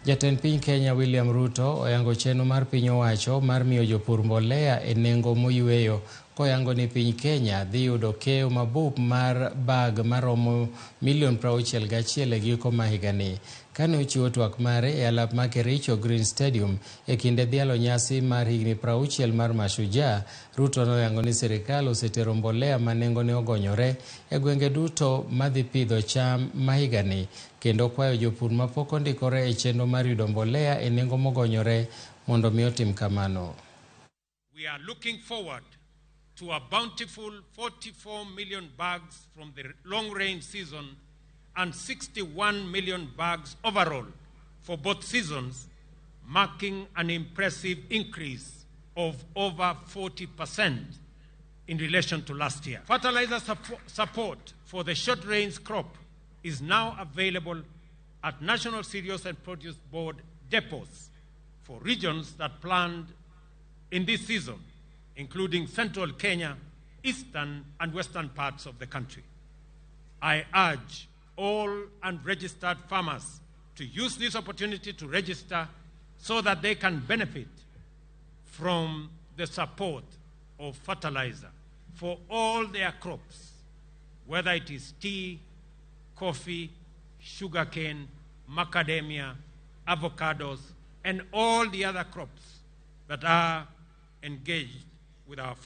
Jatend piny Kenya William Ruto oyango chenro mar piny owacho mar miyo jopur mbolea e nengo moyweyo koyango ni piny Kenya dhi yudo keyo mabup mar bag maromo milion 61 e giko ma higani. Kane ochiwo twak mare e alap ma Kericho Green Stadium e kinde dhialo nyasi mar higni 60 mar Mashujaa, Ruto noyango ni sirikal osetero mbolea ma nengone ogonyore e gwenge duto madhi pidho cham ma higani kendo kwayo jopur mapok ondikore e chenro mar yudo mbolea e nengo mogonyore mondo mi otim kamano. We are looking forward to a bountiful 44 million bags from the long rain season and 61 million bags overall for both seasons, marking an impressive increase of over 40% in relation to last year. Fertilizer support for the short rains crop is now available at National Cereals and Produce Board depots for regions that planned in this season, including central Kenya, eastern and western parts of the country. I urge all unregistered farmers to use this opportunity to register so that they can benefit from the support of fertilizer for all their crops, whether it is tea, coffee, sugarcane, macadamia, avocados, and all the other crops that are engaged with our farmers.